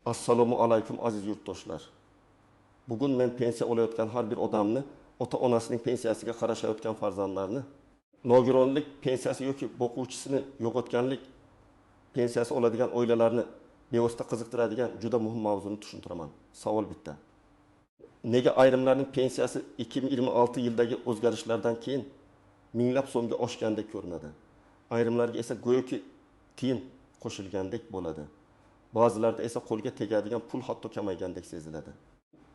Assalomu alaykum aziz yurtdoshlar. Bugun men pensiya olayotgan har bir odamni, ota-onasining pensiyasiga qarashayotgan farzandlarni, nogironlik pensiyasi yoki boquvchisini yo'qotganlik pensiyasi oladigan oilalarni bevosita qiziqtiradigan juda muhim mavzuni tushuntiraman. Savol bitta. Nega ayrimlarning pensiyasi 2026 yildagi o'zgarishlardan keyin minglab so'mga oshgandek ko'rinadi? Ayrimlarga esa go'yoki tiyin qo'shilgandek bo'ladi. Ba'zilarda esa qo'lga tegadigan pul hatto kamaygandek seziladi.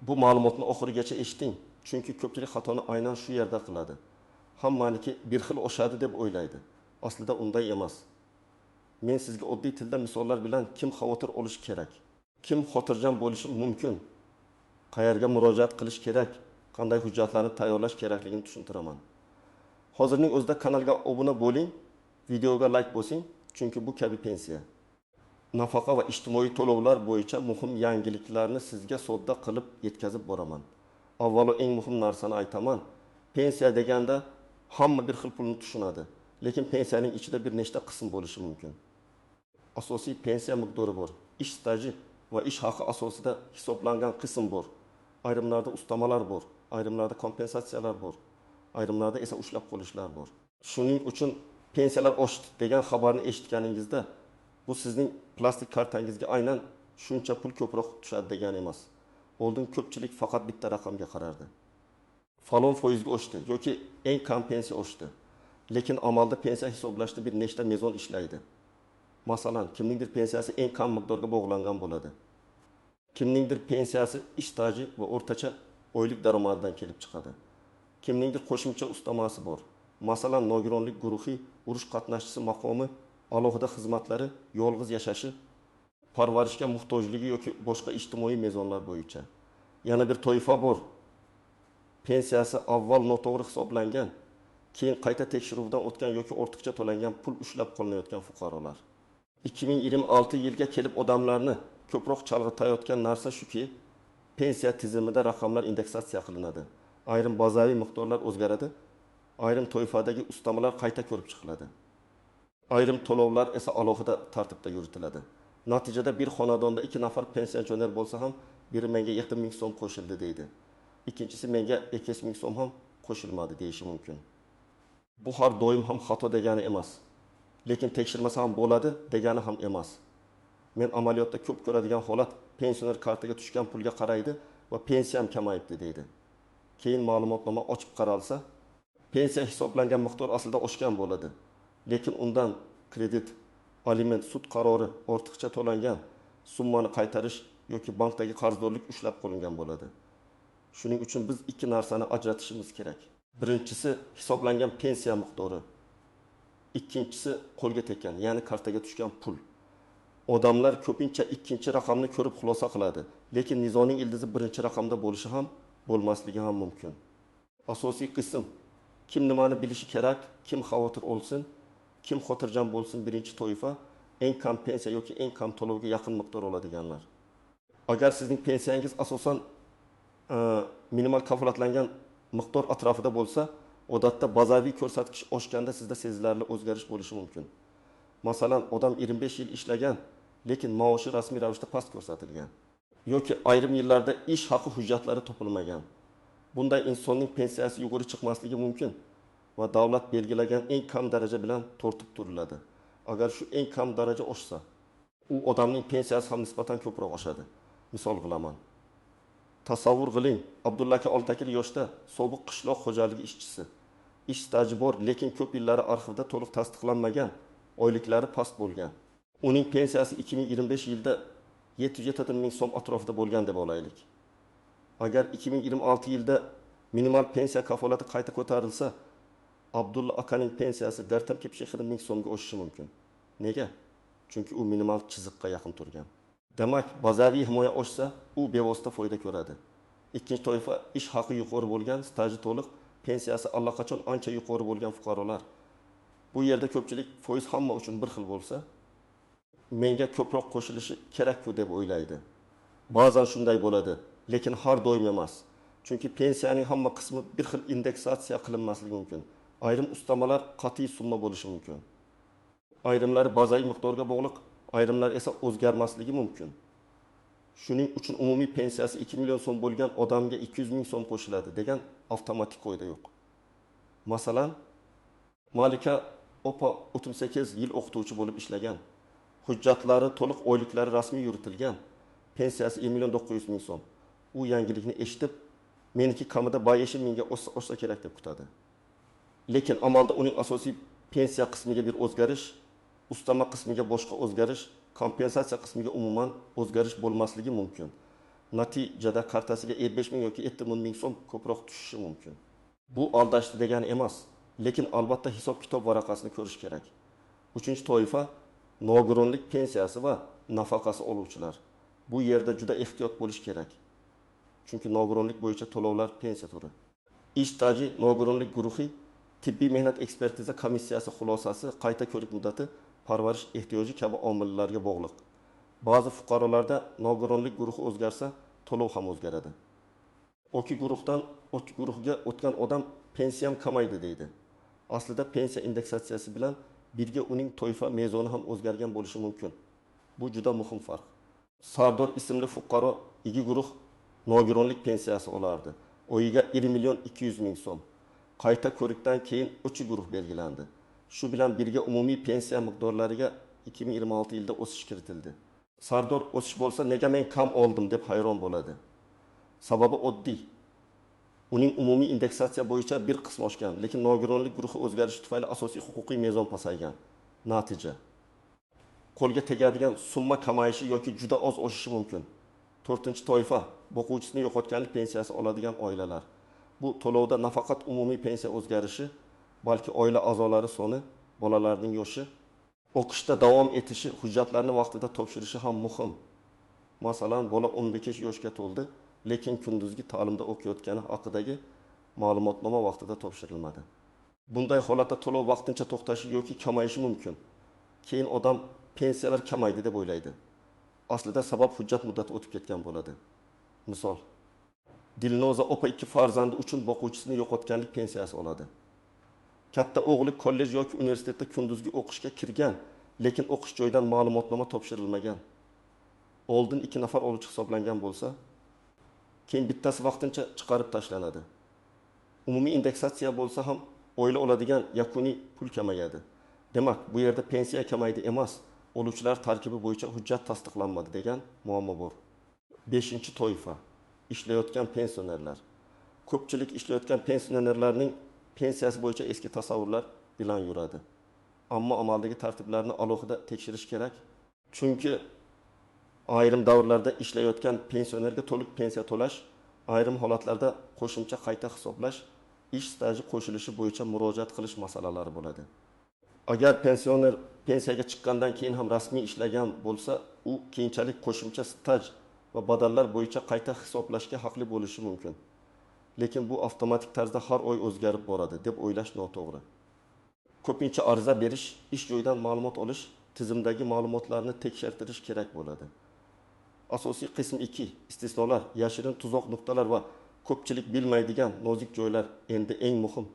Bu ma'lumotni oxirigacha eshiting, chunki ko'pchilik xatoni aynan shu yerda qiladi. Hammaniki bir xil oshadi deb o'ylaydi. Aslida unday emas. Men sizga oddiy tilda misollar bilan kim xavotir olish kerak, kim xotirjam bo'lishi mumkin, qayerga murojaat qilish kerak, qanday hujjatlarni tayyorlash kerakligini tushuntiraman. Hozirning o'zida kanalga obuna bo'ling, videoga like bosing, chunki bu kabi pensiya, nafaqa va ijtimoiy to'lovlar bo'yicha muhim yangiliklarni sizga sodda qilib yetkazib boraman. Avvalo eng muhim narsani aytaman. Pensiya deganda hamma bir xil pulni tushunadi, lekin pensiyaning ichida bir nechta qism bo'lishi mumkin. Asosiy pensiya miqdori bor, ish staji va ish haqi asosida hisoblangan qism bor. Ayrimlarda ustamalar bor, ayrimlarda kompensatsiyalar bor, ayrimlarda esa ushlab qolishlar bor. Shuning uchun pensiyalar oshdi degan xabarni eshitganingizda bu sizning plastik kartangizga aynan shuncha pul ko'proq tushadi degani emas. Oldin ko'pchilik faqat bitta raqamga qarardi. Falon foizga oshdi yoki eng kam pensiya oshdi. Lekin amalda pensiya hisoblashda bir nechta mezon ishlaydi. Masalan, kimningdir pensiyasi eng kam miqdorga bog'langan bo'ladi. Kimningdir pensiyasi ish staji va o'rtacha oylik daromadidan kelib chiqadi. Kimningdir qo'shimcha ustamasi bor. Masalan, nogironlik guruhi, urush qatnashchisi maqomi, alohida xizmatlari, yolg'iz yashashi, parvarishga muhtojligi yoki boshqa ijtimoiy mezonlar bo'yicha. Yana bir toifa bor. Pensiyasi avval noto'g'ri hisoblangan, keyin qayta tekshiruvdan o'tgan yoki ortiqcha to'langan pul ushlab qolinayotgan fuqarolar. 2026 yilga kelib odamlarni ko'proq chalg'itayotgan narsa shuki, pensiya tizimida raqamlar indeksatsiya qilinadi. Ayrim bazaviy miqdorlar o'zgaradi, ayrim toifadagi ustamalar qayta ko'rib chiqiladi. Ayrim to'lovlar esa alohida tartibda yuritiladi. Natijada bir xonadonda 2 nafar pensioner bo'lsa ham, biri menga 7000 so'm qo'shildi deydi. Ikkinchisi menga 2000 so'm ham qo'shilmadi deyishi mumkin. Bu har doim ham xato degani emas. Lekin tekshirmasa ham bo'ladi degani ham emas. Men amaliyotda ko'p ko'radigan holat, pensioner kartaga tushgan pulga qaraydi va pensiyam kamayibdi deydi. Keyin ma'lumotnoma ochib qaralsa, pensiya hisoblangan miqdor aslida oshgan bo'ladi. Lekin undan kredit, aliment, sud qarori, ortiqcha to'langan summani qaytarish yoki bankdagi qarzdorlik ushlab qolingan bo'ladi. Shuning uchun biz ikki narsani ajratishimiz kerak. Birinchisi hisoblangan pensiya miqdori. Ikkinchisi qo'lga tekkan, ya'ni kartaga tushgan pul. Odamlar ko'pincha ikkinchi raqamni ko'rib xulosa qiladi, lekin nizoning ildizi birinchi raqamda bo'lishi ham, bo'lmasligi ham mumkin. Asosiy qism kim nimani bilishi kerak, kim xavotir olsin, kim xotirjam bo'lsin. Birinchi toifa eng kam pensiya yoki eng kam to'lovga yaqin miqdor oladiganlar. Agar sizning pensiyangiz asosan minimal kafolatlangan miqdor atrofida bo'lsa, odatda bazaviy ko'rsatkich oshganda sizda sezilarli o'zgarish bo'lishi mumkin. Masalan, odam 25 yil ishlagan, lekin maoshi rasmiy ravishda past ko'rsatilgan yoki ayrim yillarda ish haqi hujjatlari topilmagan. Bunday insonning pensiyasi yuqori chiqmasligi mumkin va davlat belgilagan eng kam daraja bilan tortib turiladi. Agar shu eng kam daraja oshsa, u odamning pensiyasi ham nisbatan ko'proq oshadi. Misol qilaman. Tasavvur qiling, Abdulla aka 62 yoshda, sobiq qishloq xo'jaligi ishchisi. Ish staji bor, lekin ko'p yillari arxivda to'liq tasdiqlanmagan, oyliklari past bo'lgan. Uning pensiyasi 2025 yilda 707 ming so'm atrofida bo'lgan deb olaylik. Agar 2026 yilda minimal pensiya kafolati qayta ko'tarilsa, Abdulla akaning pensiyasi 4,5 ming so'mga oshishi mumkin. Nega? Chunki u minimal chiziqqa yaqin turgan. Demak, bazaviy himoya oshsa, u bevosita foyda ko'radi. Ikkinchi toifa ish haqi yuqori bo'lgan, staji to'liq, pensiyasi allaqachon ancha yuqori bo'lgan fuqarolar. Bu yerda ko'pchilik foiz hamma uchun bir xil bo'lsa, menga ko'proq qo'shilishi kerak-ku deb o'ylaydi. Ba'zan shunday bo'ladi, lekin har doim emas. Chunki pensiyaning hamma qismi bir xil indeksatsiya qilinmasligi mumkin. Ayrim ustamalar qat'iy summa bo'lishi mumkin. Ayrimlari bazaviy miqdorga bog'liq, ayrimlar esa o'zgarmasligi mumkin. Shuning uchun umumiy pensiyasi 2 million so'm bo'lgan odamga 200 ming so'm qo'shiladi degan avtomatik qoida yo'q. Masalan, Malika opa 38 yil o'qituvchi bo'lib ishlagan. Hujjatlari to'liq, oyliklari rasmiy yuritilgan. Pensiyasi 1 million 900 ming so'm. U yangilikni eshitib, meniki kamida 5 mingga oshsa kerak deb kutadi. Lekin amalda uning asosiy pensiya qismiga bir o'zgarish, ustama qismiga boshqa o'zgarish, kompensatsiya qismiga umuman o'zgarish bo'lmasligi mumkin. Natijada kartasiga 5 ming yoki 7 ming so'm ko'proq tushishi mumkin. Bu aldashdi degani emas, lekin albatta hisob-kitob varaqasini ko'rish kerak. Uchinchi toifa nogironlik pensiyasi va nafaqasi oluvchilar. Bu yerda juda ehtiyot bo'lish kerak. Chunki nogironlik bo'yicha to'lovlar pensiya turi. Ish staji nogironlik guruhi tibbiy mehnat ekspertiza komissiyasi xulosasi, qayta ko'rik muddati, parvarish ehtiyoji kabi omillarga bog'liq. Ba'zi fuqarolarda nogironlik guruhi o'zgarsa, to'lov ham o'zgaradi. Oki guruhdan ot guruhga o'tgan odam pensiyam kamaydi deydi. Aslida pensiya indeksatsiyasi bilan birga uning toifa mezoni ham o'zgargan bo'lishi mumkin. Bu juda muhim farq. Sardor ismli fuqaro 2 guruh nogironlik pensiyasi olardi. Oyiga 1 million 200 ming so'm. Qayta ko'rikdan keyin 3 guruh belgilandi. Shu bilan birga umumiy pensiya miqdorlariga 2026 yilda o'sish kiritildi. Sardor o'sish bo'lsa, nega men kam oldim deb hayron bo'ladi. Sababi oddiy. Uning umumiy indeksatsiya bo'yicha bir qismi oshgan, lekin nogironlik guruhi o'zgarishi tufayli asosiy huquqiy mezon pasaygan. Natija: qo'lga tegadigan summa kamayishi yoki juda oz oshishi mumkin. To'rtinchi toifa boquvchisini yo'qotganlik pensiyasi oladigan oilalar. Bu to'lovda nafaqat umumiy pensiya o'zgarishi, balki oila a'zolari soni, bolalarning yoshi, o'qishda davom etishi, hujjatlarni vaqtida topshirishi ham muhim. Masalan, bola 15 yoshga to'ldi, lekin kunduzgi ta'limda o'qiyotgani haqidagi ma'lumotnoma vaqtida topshirilmadi. Bunday holatda to'lov vaqtincha to'xtashi yoki kamayishi mumkin. Keyin odam pensiyalar kamaydi deb o'ylaydi. Aslida sabab hujjat muddati o'tib ketgan bo'ladi. Misol, Dilnoza opa 2 farzandi uchun boquvchisini yo'qotganlik pensiyasi oladi. Katta o'g'li kollej yoki universitetda kunduzgi o'qishga kirgan, lekin o'qish joyidan ma'lumotnoma topshirilmagan. Oldin 2 nafar oluvchi hisoblangan bo'lsa, keyin bittasi vaqtincha chiqarib tashlanadi. Umumiy indeksatsiya bo'lsa ham oila oladigan yakuniy pul kamayadi. Demak, bu yerda pensiya kamaydi emas, oluvchilar tarkibi bo'yicha hujjat tasdiqlanmadi degan muammo bor. 5-toifa ishlayotgan pensionerlar. Ko'pchilik ishlayotgan pensionerlarning pensiyasi bo'yicha eski tasavvurlar bilan yuradi. Ammo amaldagi tartiblarni alohida tekshirish kerak. Chunki ayrim davrlarda ishlayotgan pensionerga to'liq pensiya to'lash, ayrim holatlarda qo'shimcha qayta hisoblash, ish staji qo'shilishi bo'yicha murojaat qilish masalalari bo'ladi. Agar pensioner pensiyaga chiqqandan keyin ham rasmiy ishlagan bo'lsa, u keyinchalik qo'shimcha staj va badallar bo'yicha qayta hisoblashga haqli bo'lishi mumkin. Lekin bu avtomatik tarzda har oy o'zgarib boradi deb o'ylash noto'g'ri. Ko'pincha ariza berish, ish joyidan ma'lumot olish, tizimdagi ma'lumotlarni tekshirtirish kerak bo'ladi. Asosiy qism 2 istisnolar, yashirin tuzoq nuqtalar va ko'pchilik bilmaydigan nozik joylar endi eng muhim.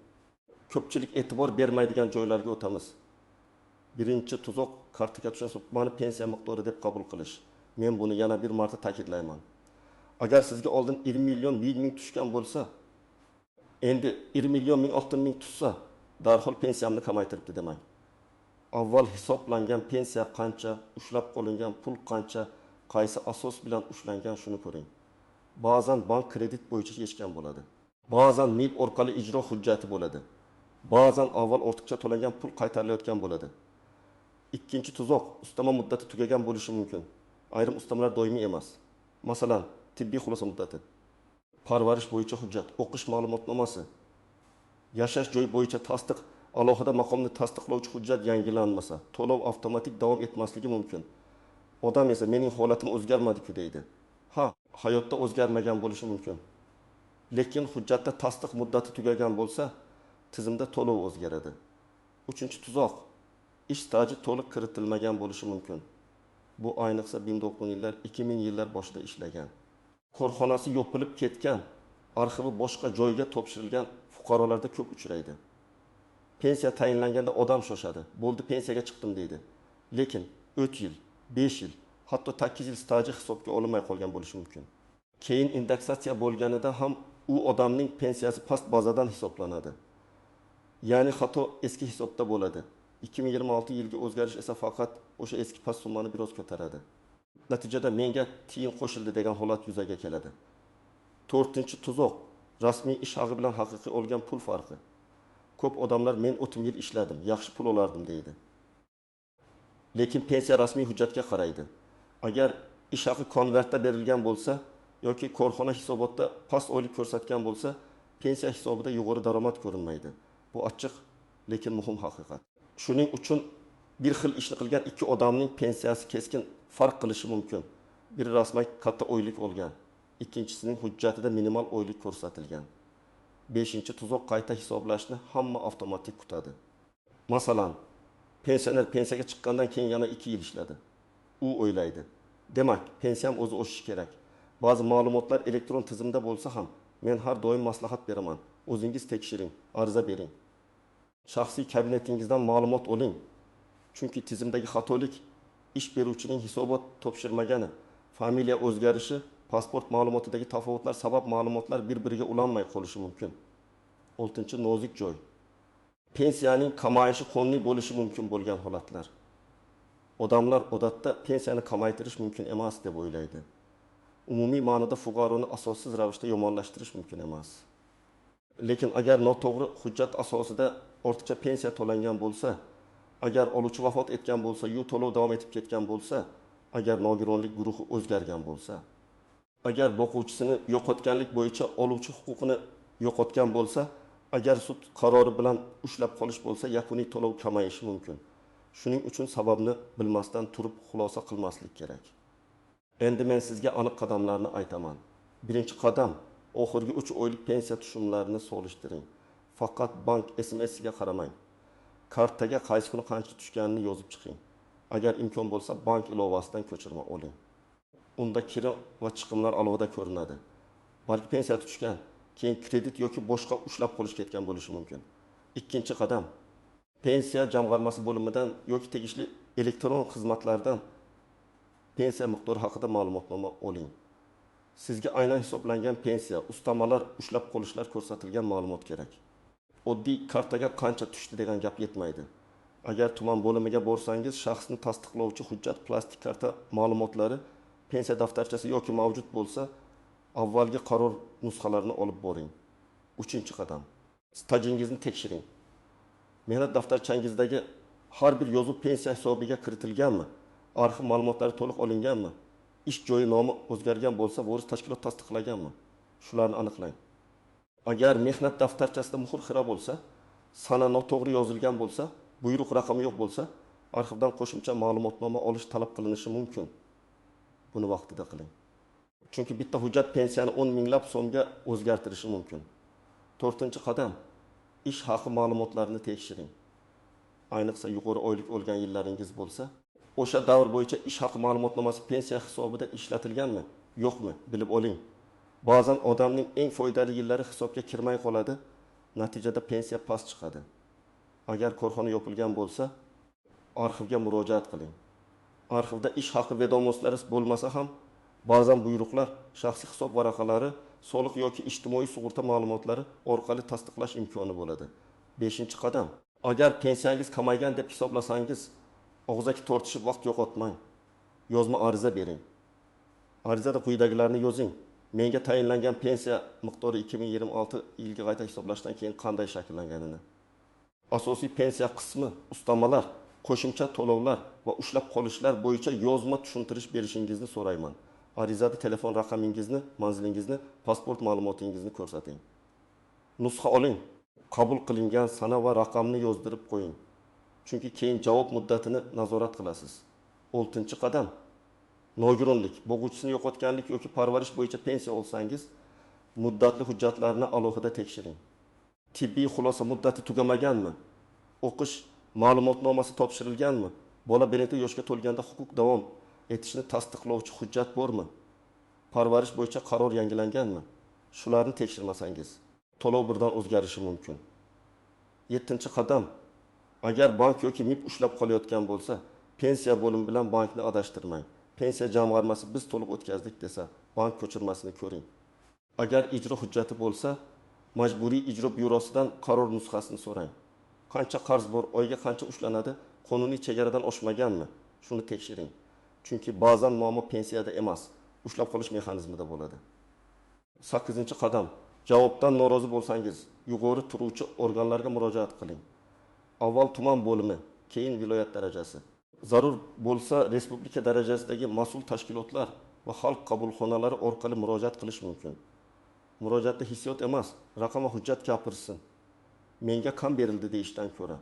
Ko'pchilik e'tibor bermaydigan joylarga o'tamiz. Birinchi tuzoq kartaga tushgan summani pensiya miqdori deb qabul qilish. Men buni yana bir marta ta'kidlayman. Agar sizga oldin 1 million 1 ming tushgan bo'lsa, endi 1 million 1060 ming tushsa, darhol pensiyamni kamaytiribdi demang. Avval hisoblangan pensiya qancha, ushlab qolingan pul qancha, qaysi asos bilan ushlangan shuni ko'ring. Ba'zan bank kredit bo'yicha yechgan bo'ladi. Ba'zan MIB orqali ijro hujjati bo'ladi. Ba'zan avval ortiqcha to'langan pul qaytarilayotgan bo'ladi. Ikkinchi tuzoq ustama muddati tugagan bo'lishi mumkin. Ayrim ustamalar doimiy emas. Masalan, tibbiy xulosa muddati, parvarish bo'yicha hujjat, o'qish ma'lumotnomasi, yashash joyi bo'yicha tasdiq, alohida maqomni tasdiqlovchi hujjat yangilanmasa, to'lov avtomatik davom etmasligi mumkin. Odam esa mening holatim o'zgarmadi-ku deydi. Ha, hayotda o'zgarmagan bo'lishi mumkin. Lekin hujjatda tasdiq muddati tugagan bo'lsa, tizimda to'lov o'zgaradi. Uchinchi tuzoq, ish staji to'liq kiritilmagan bo'lishi mumkin. Bu ayniqsa 1990-yillar, 2000-yillar boshida ishlagan, korxonasi yopilib ketgan, arxivi boshqa joyga topshirilgan fuqarolarda ko'p uchraydi. Pensiya tayinlanganda odam shoshadi. Bo'ldi, pensiyaga chiqdim deydi. Lekin 3 yil, 5 yil, Hatto 8 yil staji hisobga olinmay qolgan bo'lishi mumkin. Keyin indeksatsiya bo'lganida ham u odamning pensiyasi past bazadan hisoblanadi. Ya'ni xato eski hisobda bo'ladi. 2026 yilgi o'zgarish esa faqat o'sha eski past summani biroz ko'taradi. Natijada menga tiyin qo'shildi degan holat yuzaga keladi. To'rtinchi tuzoq: rasmiy ish haqi bilan haqiqiy olgan pul farqi. Ko'p odamlar men 30 yil ishladim, yaxshi pul olardim deydi. Lekin pensiya rasmiy hujjatga qaraydi. Agar ish haqi konvertda berilgan bo'lsa yoki korxona hisobotda past oylik ko'rsatgan bo'lsa, pensiya hisobida yuqori daromad ko'rinmaydi. Bu achchiq, lekin muhim haqiqat. Shuning uchun bir xil ishni qilgan ikki odamning pensiyasi keskin farq qilishi mumkin. Biri rasman katta oylik olgan, ikkinchisining hujjatida minimal oylik ko'rsatilgan. Beshinchi tuzoq: qayta hisoblashni hamma avtomatik kutadi. Masalan, pensioner pensiyaga chiqqandan keyin yana 2 yil ishladi. U o'ylaydi: demak, pensiyam o'zi oshishi kerak. Ba'zi ma'lumotlar elektron tizimda bo'lsa ham, men har doim maslahat beraman. O'zingiz tekshiring, ariza bering. Shaxsiy kabinetingizdan ma'lumot oling. Chunki tizimdagi xatolik, ish beruvchining hisobot topshirmagani, familiya o'zgarishi, pasport ma'lumotidagi tafovutlar sabab ma'lumotlar bir-biriga ulanmay qolishi mumkin. Oltinchi nozik joy: pensiyaning kamayishi qonuniy bo'lishi mumkin bo'lgan holatlar. Odamlar odatda pensiyani kamaytirish mumkin emas deb o'ylaydi. Umumiy ma'noda fuqaroni asossiz ravishda yomonlashtirish mumkin emas. Lekin agar noto'g'ri hujjat asosida ortiqcha pensiya to'langan bo'lsa, agar oluvchi vafot etgan bo'lsa, yu to'lov davom etib ketgan bo'lsa, agar nogironlik guruhi o'zgargan bo'lsa, agar boquvchisini yo'qotganlik bo'yicha oluvchi huquqini yo'qotgan bo'lsa, agar sud qarori bilan ushlab qolish bo'lsa, yakuniy to'lov kamayishi mumkin. Shuning uchun sababni bilmasdan turib xulosa qilmaslik kerak. Endi men sizga aniq qadamlarni aytaman. Birinchi qadam: oxirgi 3 oylik pensiya tushumlarini solishtiring. Faqat bank SMS-iga qaramang. Kartaga qaysi kuni qancha tushganini yozib chiqing. Agar imkon bo'lsa, bank ilovasidan ko'chirma oling. Unda kirim va chiqimlar alohida ko'rinadi. Balki pensiya tushgan, keyin kredit yoki boshqa ushlab qolish ketgan bo'lishi mumkin. Ikkinchi qadam: pensiya jamg'armasi bo'limidan yoki tegishli elektron xizmatlardan pensiya miqdori haqida ma'lumotnoma oling. Sizga aynan hisoblangan pensiya, ustamalar, ushlab qolishlar ko'rsatilgan ma'lumot kerak. Oddiy kartaga qancha tushdi degan gap yetmaydi. Agar tuman bo'limiga borsangiz, shaxsni tasdiqlovchi hujjat, plastik karta ma'lumotlari, pensiya daftarchasi yoki mavjud bo'lsa, avvalgi qaror nusxalarini olib boring. Uchinchi qadam: stajingizni tekshiring. Mehnat daftarchangizdagi har bir yozuv pensiya hisobiga kiritilganmi? Arxiv ma'lumotlari to'liq olinganmi? Ish joyi nomi o'zgargan bo'lsa, voris tashkilot tasdiqlaganmi? Shularni aniqlang. Agar mehnat daftarchasida muhr xira bo'lsa, sana noto'g'ri yozilgan bo'lsa, buyruq raqami yo'q bo'lsa, arxivdan qo'shimcha ma'lumotnoma olish talab qilinishi mumkin. Buni vaqtida qiling. Chunki bitta hujjat pensiyani 10 minglab so'mga o'zgartirishi mumkin. To'rtinchi qadam: ish haqi ma'lumotlarini tekshiring. Ayniqsa yuqori oylik olgan yillaringiz bo'lsa, o'sha davr bo'yicha ish haqi ma'lumotnomasi pensiya hisobida ishlatilganmi, yo'qmi bilib oling. Ba'zan odamning eng foydali yillari hisobga kirmay qoladi, natijada pensiya past chiqadi. Agar korxona yopilgan bo'lsa, arxivga murojaat qiling. Arxivda ish haqi vedomoslari bo'lmasa ham, ba'zan buyruqlar, shaxsiy hisob varaqalari, soliq yoki ijtimoiy sug'urta ma'lumotlari orqali tasdiqlash imkoni bo'ladi. Beshinchi qadam: agar pensiyangiz kamaygan deb hisoblasangiz, og'zaki tortishib vaqt yo'qotmang. Yozma ariza bering. Arizada quyidagilarni yozing: menga tayinlangan pensiya miqdori 2026 yilgi qayta hisoblashdan keyin qanday shakllanganini, asosiy pensiya qismi, ustamalar, qo'shimcha to'lovlar va ushlab qolishlar bo'yicha yozma tushuntirish berishingizni so'rayman. Arizada telefon raqamingizni, manzilingizni, pasport ma'lumotingizni ko'rsating. Nusxa oling, qabul qilingan sana va raqamni yozdirib qo'ying. Chunki keyin javob muddatini nazorat qilasiz. Oltinchi qadam: nogironlik, bo'g'uvchisini yo'qotganlik yoki parvarish bo'yicha pensiya olsangiz, muddatli hujjatlarni alohida tekshiring. Tibbiy xulosa muddati tugamaganmi? O'qish ma'lumotnomasi topshirilganmi? Bola 1 yoshga to'lganda huquq davom etishini tasdiqlovchi hujjat bormi? Parvarish bo'yicha qaror yangilanganmi? Shularni tekshirmasangiz, to'lov birdan o'zgarishi mumkin. 7-qadam. Agar bank yoki MIB ushlab qolayotgan bo'lsa, pensiya bo'limi bilan bankni adashtirmang. Pensiya jamg'armasi biz to'liq o'tkazdik desa, bank ko'chirmasini ko'ring. Agar ijro hujjati bo'lsa, Majburiy ijro byurosidan qaror nusxasini so'rang. Qancha qarz bor, oyga qancha ushlanadi, qonuniy chegaradan oshmaganmi? Shuni tekshiring. Chunki ba'zan muammo pensiyada emas, ushlab qolish mexanizmida bo'ladi. Sakkizinchi qadam. Javobdan norozi bo'lsangiz, yuqori turuvchi organlarga murojaat qiling. Avval tuman bo'limi, keyin viloyat darajasi. Zarur bo'lsa, respublika darajasidagi mas'ul tashkilotlar va xalq qabulxonalari orqali murojaat qilish mumkin. Murojaatda hissiyot emas, raqam va hujjat gapirsin. Menga kam berildi deyishdan ko'ra.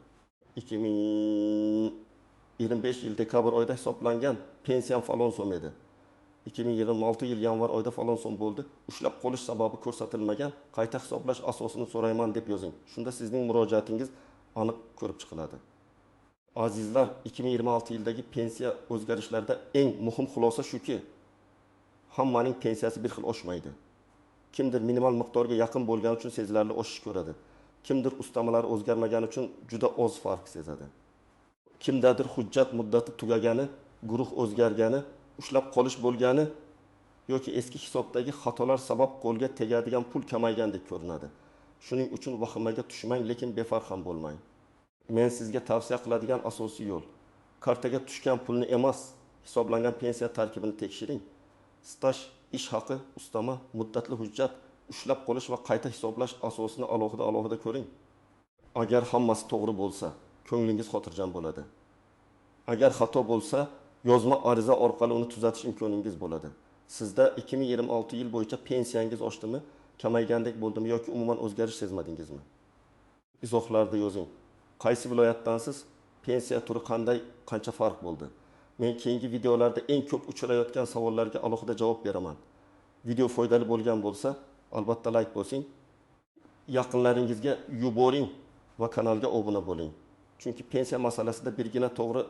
2025 yil dekabr oyida hisoblangan pensiyam falon so'm edi. 2026 yil yanvar oyida falon so'm bo'ldi. Ushlab qolish sababi ko'rsatilmagan, qayta hisoblash asosini so'rayman deb yozing. Shunda sizning murojaatingiz aniq ko'rib chiqiladi. Azizlar, 2026 yildagi pensiya o'zgarishlarida eng muhim xulosa shuki, hammaning pensiyasi bir xil oshmaydi. Kimdir minimal miqdorga yaqin bo'lgani uchun sezilarli oshish ko'radi. Kimdir ustamalari o'zgarmagani uchun juda oz farq sezadi. Kimdadir hujjat muddati tugagani, guruh o'zgargani, ushlab qolish bo'lgani yoki eski hisobdagi xatolar sabab qo'lga tegadigan pul kamaygandek ko'rinadi. Shuning uchun vahimaga tushmang, lekin befarq ham bo'lmang. Men sizga tavsiya qiladigan asosiy yo'l: kartaga tushgan pulni emas, hisoblangan pensiya tarkibini tekshiring. Staj, ish haqi, ustama, muddatli hujjat, ushlab qolish va qayta hisoblash asosini alohida ko'ring. Agar hammasi to'g'ri bo'lsa, ko'nglingiz xotirjam bo'ladi. Agar xato bo'lsa, yozma ariza orqali uni tuzatish imkoningiz bo'ladi. Sizda 2026 yil bo'yicha pensiyangiz oshdimi, kamaygandek bo'ldimi yoki umuman o'zgarish sezmadingizmi? Izohlarda yozing. Qaysi viloyatdansiz? Pensiya turi qanday, qancha farq bo'ldi? Men keyingi videolarda eng ko'p uchrayotgan savollarga alohida javob beraman. Video foydali bo'lgan bo'lsa, albatta like bosing, yaqinlaringizga yuboring va kanalga obuna bo'ling. Chunki pensiya masalasida birgina to'g'ri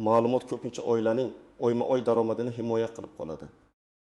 ma'lumot ko'pincha oilaning oyma-oy daromadini himoya qilib qoladi.